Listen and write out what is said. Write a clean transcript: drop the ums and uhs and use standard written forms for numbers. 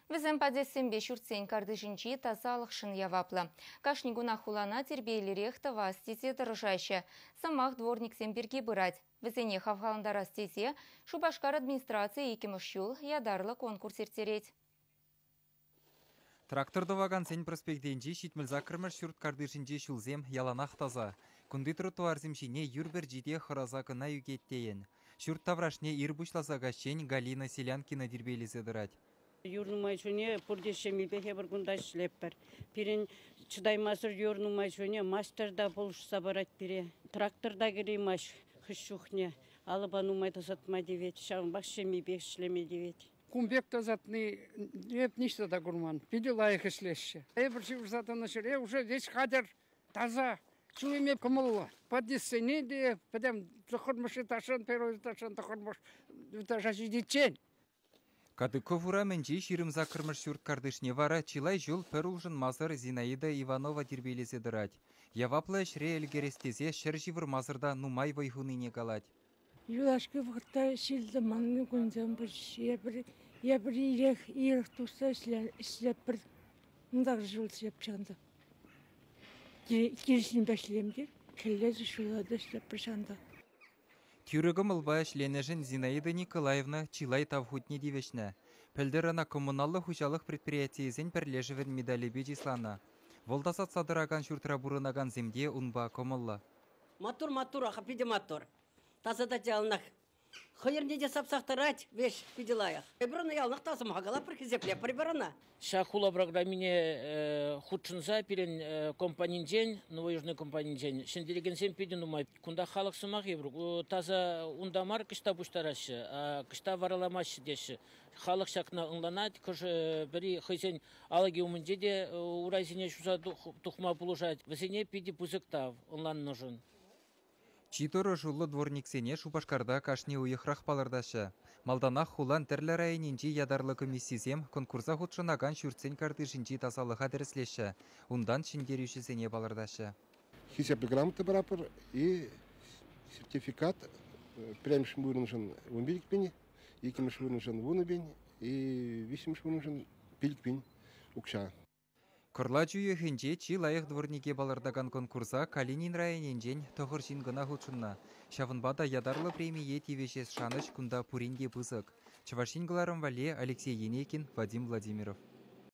Вӗсем подъездсемпе ҫуртсен картишӗнчи тасалӑхшӑн яваплӑ. Кашни кунах хулана тирпейлӗрех тӑвас тесе тӑрӑшаҫҫӗ. Сӑмах дворниксем пирки пырать. Вӗсене хавхалантарас тесе Шупашкар администрацийӗ иккӗмӗш ҫул ятарлӑ конкурс ирттерет. Трактор тӑвакансен проспектӗнчи 78-мӗш ҫурт картишӗнчи ҫулсем яланах таса. Кунти тротуарсем ҫине юр пӗрчи те хӑраса кӑна ӳкет тейӗн. Ҫурт таврашне ир пуҫласа каҫчен Галина Селянкина тирпейлесе тӑрать. Юр нумай чухне пурте ҫемйипех эпир кунта ӗҫлетпӗр. Пирӗн чӑтаймасӑр юр нумай чухне мастер та пулӑшса парать пире. Трактор та кӗреймасть хӑш чухне. Алӑпа нумай тасатма тивет, ҫавӑнпах ҫемйипех ӗҫлеме тивет. Кун пек тасатни эп ниҫта та курман. Питӗ лайӑх ӗҫлеҫҫӗ. Эпир ҫывӑрса тӑнӑ ҫӗре уже веҫ хатӗр, таса. Ҫӳреме кӑмӑллӑ. Подъездсене те пӗтӗм тӑххӑрмӗш этажран, первый этажран тӑххӑрмӗш этажа ҫитиччен. Кадыков урамӗнчи 28-мӗш ҫурт картишне вара чылай ҫул пӗр улшӑнмасӑр Зинаида Иванова тирпейлесе тӑрать. Яваплӑ ӗҫре ӗлкӗрес тесе ҫӗр ҫывӑрмасӑр та нумай вӑй хунине калать. Юлашки вӑхӑтра ҫил-тӑман кунсем пулчӗҫ. Эпир ирех ирех тухса ӗҫлетпӗр. Унтах ҫул ҫавӑнта. Килӗшнипе ӗҫлем те, хӗлле те ҫулла та ӗҫлетпӗр ҫавӑнта. Тӳрӗ кӑмӑлпа ӗҫленӗшӗн Зинаида Николаевна чылай тав хутне тивӗҫнӗ. Пӗлтӗр ӑна коммуналлӑ хуҫалӑх предприятийӗсен пӗрлешӗвӗн медалӗпе чысланӑ. Вӑл тасатса тӑракан ҫуртра пурӑнакансем те унпа кӑмӑллӑ. Маттур, маттур, питӗ маттур. Тасатать яланах. Хӑйӗрне те сапсах тӑрать, веҫ питӗ лайӑх. Эпир ӑна яланах тасӑмха калатпӑр, хисеплетпӗр эпир ӑна. Ҫак хула программине хутшӑнса пирӗн компанинчен, Новоюжный компанинчен ҫӗнтерекенсем питӗ нумай. Кунта халӑх сӑмах эпир таса унта мар кӑҫта пуҫтараҫҫӗ, а кӑҫта вараламаҫҫӗ теҫҫӗ. Халӑх ҫакна ӑнланать, хӑш-пӗри хӑйсен алӑкӗ умӗнче те урайсене ҫуса тухма пулӑшать. Вӗсене питӗ пысӑк тав ӑнланнӑшӑн. Чи тӑрӑшуллӑ дворниксене Шупашкарта кашни уйӑхрах палӑртаҫҫӗ. Малтанах хулан тӗрлӗ районӗнчи ятарлӑ комиссисем конкурса хутшӑнакан ҫуртсен картишӗнчи тасалӑха тӗрӗслеҫҫӗ, унтан ҫӗнтерӳҫӗсене палӑртаҫҫӗ. Хисеплӗ грамота паратпӑр и сертификат пӗрремӗш вырӑншӑн 15 пин, иккӗмӗш вырӑншӑн 10 пин и виҫҫӗмӗш вырӑншӑн 5 пин укҫа. Кӑрлач уйӑхӗнче чи лайӑх дворнике палӑртакан конкурса Калинин районӗнчен 9 ҫын кӑна хутшӑннӑ. Ҫавӑнпа та ятарлӑ премие тивӗҫес шанӑҫ кунта пурин те пысӑк. Чӑваш Ен кӑларӑм валли Алексей Енейкин, Вадим Владимиров.